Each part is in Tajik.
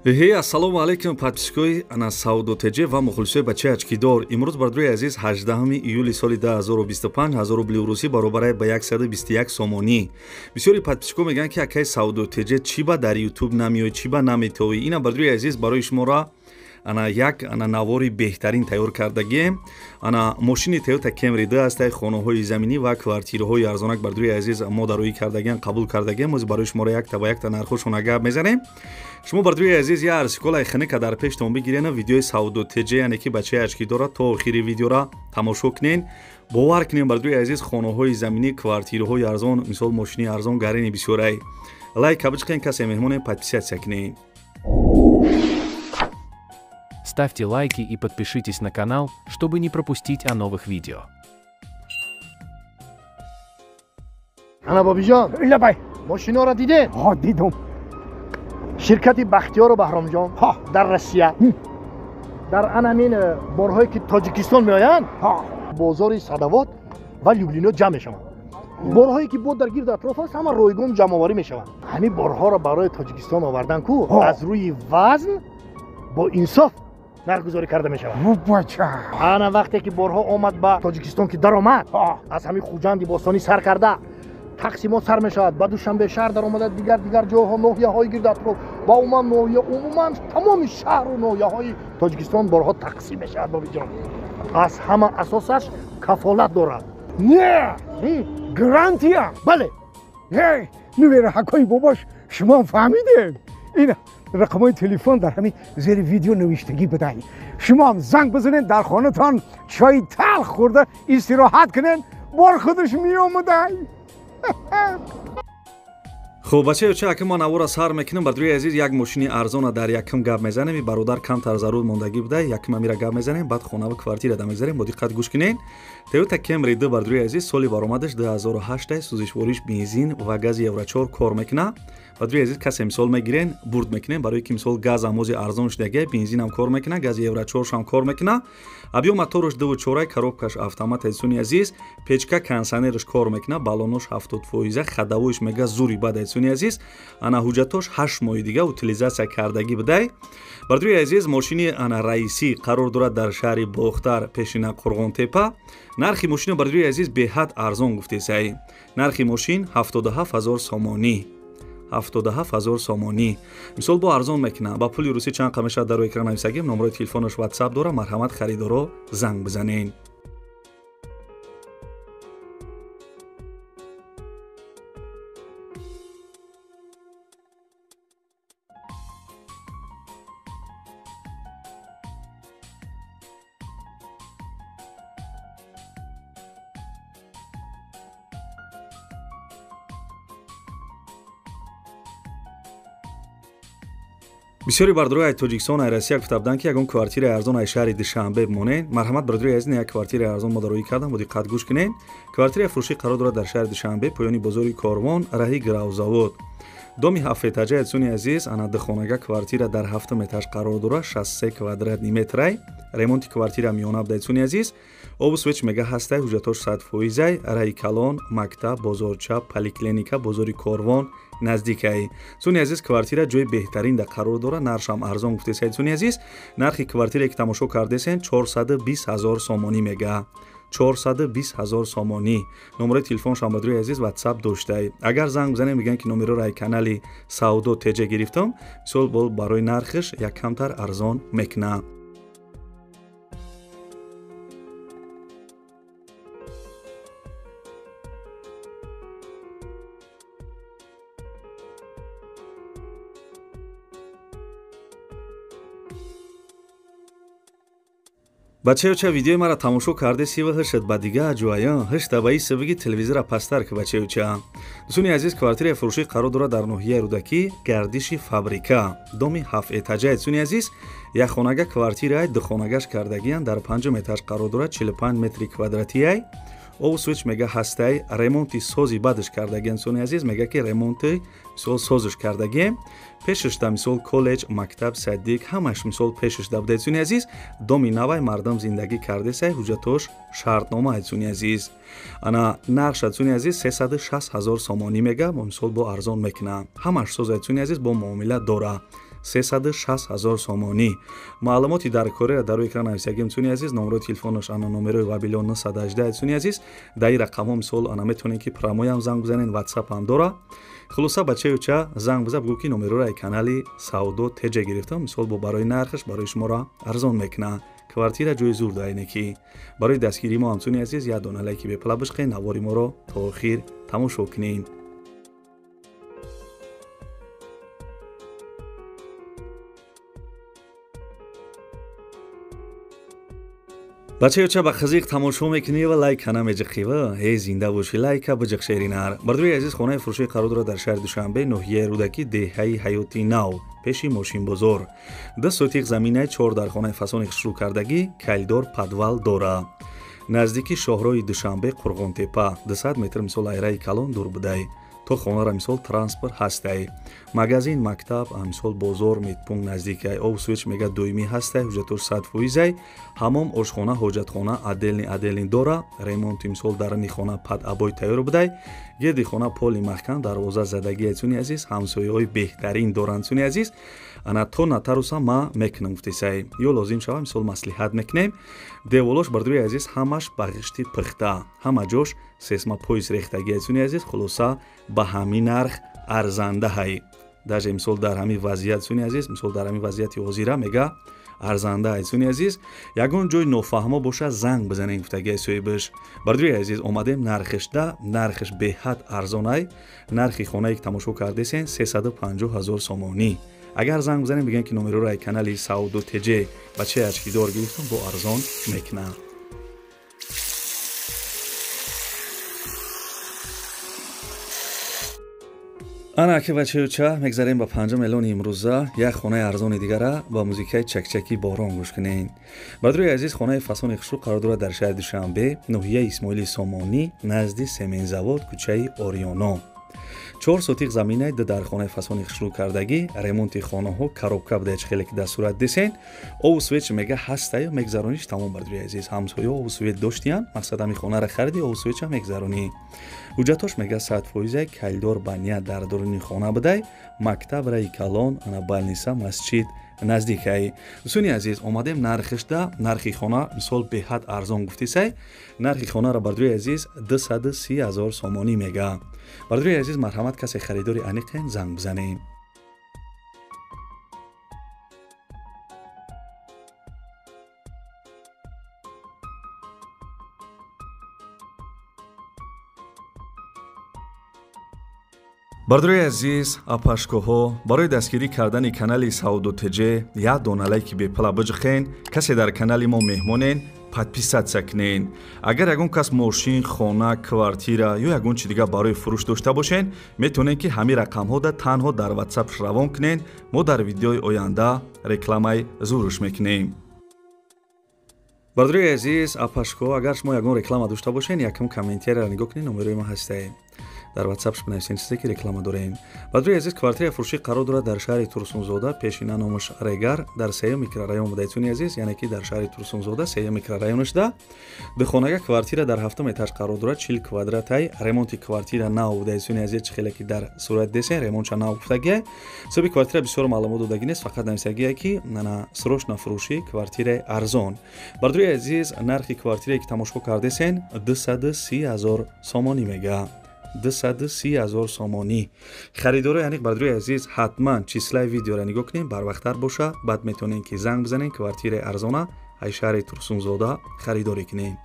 Ассалому алайкум подписчикои ана Савдо ТЖ ва мухлисои бачаи очкидор. Имрӯз бардорои азиз 18 июли соли 2025 1000 рубли русӣ баробарай ба 121 сомонӣ. Бисёри подписчико мегӯянд ки акай Савдо ТЖ чӣ ба дар YouTube намеояд, чӣ ба наметовӣ. Ина бардорои азиз барои шуморо ана як ана навори беҳтарин тайёр кардагием. Ана мошини Toyota Camry 2 ҳастай, хонаҳои заминӣ ва квартираҳои арзонак бардорои азиз мо дароӣ кардагиам, қабул кардагием. Оз барои шуморо якта ба якта нархошона гап мезанем. Шумо бардорои азиз я арсиколаи хунука дар пештон бигирена, видеои Савдо ТЖ яъне ки бачаи очкидора то охири видеора тамошо кунен. Бовар кунем бардорои азиз, хонаҳои заминӣ, квартираҳои арзон, мисол мошини арзон гарени бисёрай. Лайк кабичкен, касе меҳмоне подписаться кунен. Ставьте лайки и подпишитесь на канал, чтобы не пропустить о новых видео. Ана Бобиҷон, лабай, мошиноро дидед? Ҳа, дидум. Ширкати Бахтиёру Баҳромҷон дар Россия дар анамин борҳое ки Тоҷикистон меоянд, бозори Садовод ва Люблино ҷамъ мешаванд. Борҳое ки бо дар гирду атроф аст, ҳама ройгон ҷамъоварӣ мешаванд. Ҳамин борҳоро барои Тоҷикистон овардан ку аз рӯи вазн бо инсоф нархгузорӣ карда мешавад. Ана вақте ки борҳо омад ба Тоҷикистон, ки даромад, аз ҳамин Хуҷанди бостонӣ сар карда тақсимот сар мешавад, ба Душанбе шаҳр даромада, дигар дигар ҷойҳо, ноҳияҳои гирду атроф ва умуман ноҳия, умуман тамоми шаҳру ноҳияҳои Тоҷикистон борҳо тақсим мешавад. Бобиҷон, аз ҳама асосаш кафолат дорад. Не, гарантия. Бале. Нувераҳакои бобош, шумо фаҳмидем. Ин рақамҳои телефон дар ҳамин зери видео навиштагӣ бидай. Шумо занг бизанед, дар хонатон чойи талх хӯрда истироҳат кунед, бор худаш меомадай. Хуб, бачаё, ча ака мо навора сар мекунем. Бардорои азиз, як мошини арзона дар якум гап мезанем. Бародар камтар зарур мондагӣ буда, якум амира гап мезанем, баъд хона ва квартира да мегзарем. Бо диққат гӯш кунед. Toyota Camry 2 бардорои азиз, соли баромадаш 2008, сӯзишвориш бензин ва гази Евро 4 кор мекунад. Бардорои азиз, касе мисол мегирен, бурд мекунем, барои ки мисол газ амози арзон шудагия, бензинам кор мекунад, гази Евро 4 ҳам кор мекунад. Объём мотораш 2.4, коробкаш автомат. Азизони азиз, печка кондиционераш кор мекунад, баллонош 70%, ходовойш мега зури бад. Азизони азиз, ана ҳуҷҷатош 8 моҳи дига утилизатсия кардагӣ будай. Бардорои азиз, мошини ана раисӣ қарор дорад дар шаҳри Бохтар, пешина Қурғонтепа. Нархи мошина бардорои азиз беҳад арзон гуфтесай. Нархи мошин 77000 сомонӣ. 77000 сомонӣ. Мисол бо арзон мекунад. Ба пули русӣ чанд қа мешавад дар рӯи экран нависагим. Номерои телефонаш WhatsApp дора, марҳамат харидоро занг бизанед. Бисёри бардорои Тоҷикистон ай Россия гуфта буданд, ки ягон квартираи арзон ай шаҳри Душанбе бимонед. Марҳамат бардорои азиз, як квартираи арзон мо дароӣ кардам, бо диққат гӯш кунед. Квартираи фурӯшӣ қарор дорад дар шаҳри Душанбе, поёни бозори Корвон, раҳи Гравзавод. Доми ҳафтэтажа. Азизони азиз, ана духонага квартира дар ҳафтум этаж қарор дорад, 63 квадратни метрай. Ремонти квартира миёна буда. Азизони азиз, обу свеч мега ҳастай, ҳуҷҷатош 100%, раҳи калон, мактаб, бозорча, поликлиника, бозори Корвон наздикай. Азизони азиз, квартира ҷои беҳтарин да қарор дорад, нархшам арзон гуфтесай. Азизони азиз, нархи квартире ки тамошо кардесен 420 000 сомонӣ мега. 420 000 сомонӣ. Номерои телефоншам бардорои азиз WhatsApp доштай. Агар занг бизанем, мегӯянд ки номероро ай канали Савдо ТЖ гирифтам, мисол бо барои нархаш як камтар арзон мекунад. Бачаёча, видеои маро тамошо карде, сива ҳашт ба дига ҷоян ҳашта ба иса биги телевизора пастар ки. Бачаёча, дӯстони азиз, квартираи фурӯшӣ қарор дорад дар ноҳияи Рӯдакӣ, гардиши фабрика, доми ҳафтэтажа. Дӯстони азиз, як хонага квартираи духонагаш кардагиян, дар панҷум этаж қарор дорад, 45 метри квадратиай. Обу свеч мега ҳастай, ремонти сози бадаш кардагиян. Дӯстони азиз, мега ки ремонти мисол созиш кардагием. Пешашда мисол коллеҷ, мактаб, садик ҳамаш мисол пешашда буда. Дӯстони азиз, доми навай мардам зиндагӣ кардесай, ҳуҷҷатош шартнома. Дӯстони азиз, ана нархша дӯстони азиз 360 000 сомонӣ мега, мисол бо арзон мекунад. Ҳамаш соз, дӯстони азиз, бо муомила дора. 360 ҳазор сомонӣ. Маълумоти даркориро дар рӯи экран нависагим дӯстони азиз, номерои телефонаш ана номерои вабилон 918 дӯстони азиз. Дар ин рақамҳо мисол ана метавонед ки прямой ам занг бизанед, ватсап ҳам дора. Хулоса бачаюча занг биза, бигӯ ки номероро ай канали Савдо Теҷа гирифтам, мисол бо барои нархаш барои шуморо арзон мекунад. Квартира ҷои зур даине ки барои дастгирии мо ҳамсуни азиз як дона лайки бепала бишқед, навори моро то охир тамошо кунед. Бачаюча ба қизиқ тамошо мекунӣ ва лайка намеҷиқӣ ва эй зинда бошӣ, лайка биҷиқ шеринар. Бардори азиз, хонаи фурӯшӣ қарор дорад дар шаҳри Душанбе, ноҳияи Рӯдакӣ, деҳаи Ҳаёти Нав, пеши мошинбозор. 2 сотиқ заминаи 4 дар хонаи фасони хушрӯкардагӣ, калидор, подвал дора. Наздики шоҳроҳи Душанбе Қурғонтепа, 200 метр мисол айраи калон дур будай. То хонара мисол транспорт ҳастай. Магазин, мактаб, мисол бозор, медпункт наздикай. Об свеч мега доимӣ ҳастай, ҳуҷҷатош 100%. Ҳамом, ошхона, ҳоҷатхона отдельный дора. Ремонти мисол даруни хона под обой тайёр будай. Гирди хона поли маҳкам, дарвоза задагӣ дӯстони азиз, ҳамсояҳои беҳтарин доранд дӯстони азиз. Ана то нотариуса ма мекунам гуфтесай. Ё лозим шава мисол маслиҳат мекунем. Деволош бардори азиз ҳамаш ба ғишти пухта, ҳама ҷош сейсмопояс рехтагӣ дӯстони азиз. Хулоса ба ҳамин нарх арзанда ҳай. Даже мисол дар ҳамин вазъият дӯстони азиз, мисол дар ҳамин вазъияти ҳозира мега арзанда ҳай дӯстони азиз. Ягон ҷой нофаҳмо боша занг бизанед гуфтагии соҳибаш. Бардори азиз, омадем нархишда, нархиш беҳад арзон ҳай. Нархи хонае ки тамошо кардесен 350 ҳазор сомонӣ. Агар занг бизанем бигӯем ки номероро ай канали Савдо ТЖ бачаи ачкидор гирифтам, бо арзон мекунам. Ана ки бачаюча мегзарем ба 5 миллиони имрӯза як хонаи арзони дигара ба музикаи чакчаки борон гӯш кунед. Бардори азиз, хонаи фасони хушрӯ қарор дорад дар шаҳри Душанбе, ноҳияи Исмоили Сомонӣ, назди Семензавод, кӯчаи Ориёно. 4 сотиқ заминаи 2 дар хонаи фасони хушрӯ кардагӣ, ремонти хонаҳо коробка буда, хеле ки дар сурат десен. Обу свет мега ҳастаю мегзарониш тамом. Бардори азиз, ҳамсоя обу свет доштиян, мақсад ҳами хонара хариди, обу светча мегзаронӣ. Ҳуҷҷатош мега 100%, калидор ба ният дар дуруни хона будай, мактаб, раи калон, ана балниса, масҷид наздикай. Дӯстони азиз, омадем нархишда, нархи хона мисол беҳад арзон гуфтисай. Нархи хонаро бардори азиз 230 ҳазор сомонӣ мега. Бардори азиз, марҳамат касе харидори аниқен занг бизанем. Бардори азиз, апашкоҳо, барои дастгирӣ кардани канали Савдо ТЖ як дона лайки бепала биҷиқен. Касе дар канали мо меҳмонен, подписаться кунен. Агар ягон кас мошин, хона, квартира ё ягон чи дигар барои фурӯш дошта бошен, метавонед ки ҳамин рақамҳода танҳо дар ватсап равон кунен. Мо дар видеои оянда рекламаи зурш мекунем. Бардори азиз, апашко, агар шумо ягон реклама дошта бошен, якум комментарияро нигоҳ кунед, номерои ма ҳастае. Дар ватсапш бинависен чизе ки реклама дорем. Бардори азиз, квартираи фурӯшӣ қарор дорад дар шаҳри Турсунзода, пешина номаш Регар, дар сеюм микрорайон буда дӯстони азиз, яъне ки дар шаҳри Турсунзода сеюм микрорайонашда. Духонага квартира дар ҳафтум этаж қарор дорад, 40 квадратай. Ремонти квартира нав буда дӯстони азиз, чӣ хеле ки дар сурат десен, ремонтша нав гуфтагия. Соҳиби квартира бисёр маълумот додагӣ нест, фақат нависагия ки нана срочно фурӯшӣ квартираи арзон. Бардори азиз, нархи квартирае ки тамошо кардесен 230 ҳазор сомонӣ мега. 230 ҳазор сомонӣ. Харидорои аниқ бардори азиз, ҳатман числаи видеоро нигоҳ кунем, барвақттар боша, баъд метавонем ки занг бизанем, квартираи арзона ай шаҳри Турсунзода харидорӣ кунем.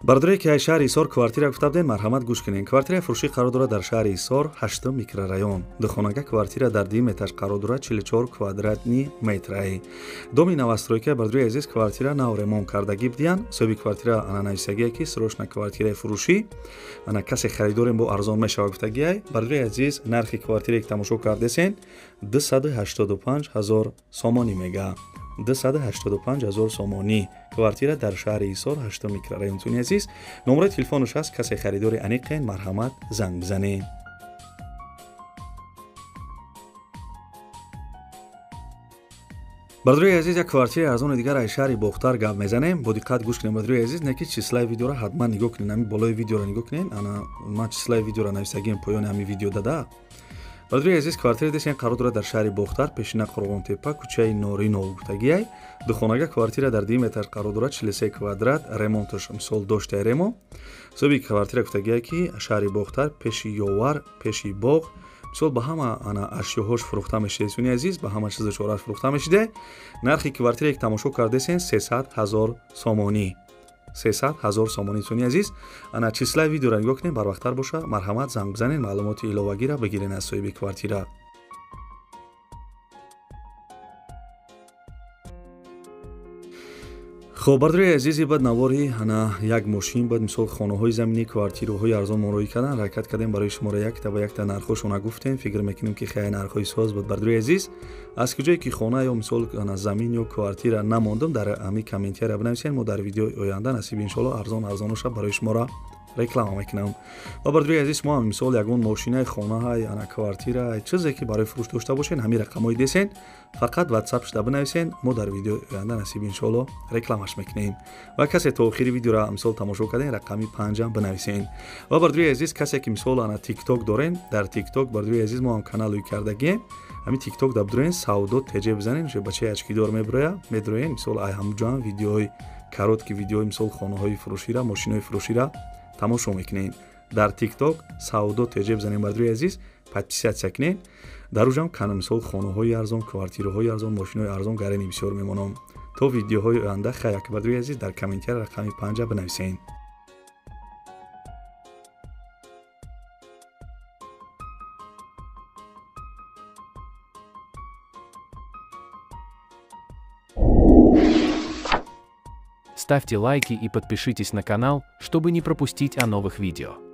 Бардоре ки аз шаҳри Ҳисор квартира гуфта будем, марҳамат гӯш кунед. Квартираи фурӯшӣ қарор дорад дар шаҳри Ҳисор, 8 микрорайон. Духонага квартира дар дуюм этаж қарор дорад, 44 квадратни метрай. Доми новостройка, бардори азиз, квартира нав ремонт кардагӣ будиян. Соҳиби квартира ана нависагие ки срочно квартираи фурӯшӣ, ана касе харидорем бо арзон мешава гуфтагиай. Бардори азиз, нархи квартирае ки тамошо кардесен 285 ҳазор сомонӣ мега. 285 ҳазор сомонӣ. Квартира дар шаҳри Ҳисор, 8 микрорайон. Дӯстони азиз, номерои телефонаш ҳаст, касе харидори аниқен, марҳамат занг бизанед. Бародарои азиз, як квартираи арзони дигар аз шаҳри Бохтар гап мезанем. Бо диққат гӯш кунем, бародарои азиз, не ки числаи видеоро ҳатман нигоҳ кунед, ҳамин болои видеоро нигоҳ кунед. Ана ман числаи видеоро нависагием поёни ҳамин видео дада. Бародарои азиз, квартира десен қарор дорад дар шаҳри Бохтар, пешина Қурғонтепа, кӯчаи Норинов гуфтагиай. Духонага квартира дар 2 метр қарор дорад, 43 квадрат, ремонташ мисол доштаи ремонт. Соҳиби квартира гуфтагиай, ки шаҳри Бохтар, пеши Ёвар, пеши боғ, мисол ба ҳама ана ашёҳош фурӯхта мешида. Суни азиз, ба ҳама чизу чорааш фурӯхта мешида. Нархи квартире ки тамошо кардесен 300 ҳазор сомонӣ, 300 ҳазор сомонӣ. Суни азиз, ана числаи видеоро нигоҳ кунем, барвақттар боша, марҳамат, занг бизанед, маълумоти иловагиро бигирен аз соҳиби квартира. Хоб, бародарои азизи, баъд навори ана як мошин, баъд мисол хонаҳои заминӣ, квартираҳои арзон муроӣ кардан ҳаракат кардем барои шуморо якта ба якта нархҳошона гуфтем. Фикр мекунем, ки хеле нархҳои соз буд. Бародарои азиз, аз куҷое ки хона ё мисол ана замин ё квартира намондум, дар ҳамин комментария бинависед, мо дар видеои оянда насиб иншоалло арзон арзоноша барои шуморо реклама мекунам. Ва бародарои азиз, мо ҳам мисол ягон мошинаи, хонаҳай, ана квартира, чизе ки барои фурӯш дошта бошен, ҳамин рақамҳои десен, фақат ватсап шуда бинависен, мо дар видеои оянда насиб иншоалло рекламаш мекунем. Ва касе то охири видеоро мисол тамошо карден, рақами 5 бинависен. Ва бародарои азиз, касе ки мисол ана тикток дорен, дар тикток бародарои азиз мо ҳам канал ӯй кардагием, ҳамин тикток дар бидроен, савдо теҷе бизанен, бачаи очкидор мебироя, медроен, мисол ай ҳамуҷоам видеоҳои короткий видеои мисол хонаҳои фурӯшира, мошинои фурӯшира тамошо мекунем. Дар тикток савдо теҷе бизанем, бародарои азиз, подписаться кунед. Дар уҷам кана мисол хонаҳои арзон, квартираҳои арзон, мошинои арзон гарени бисёр мемонам. То видеоҳои оянда хайр, бародарои азиз, дар комментария рақами 5 бинависед. Ставьте лайки и подпишитесь на канал, чтобы не пропустить о новых видео.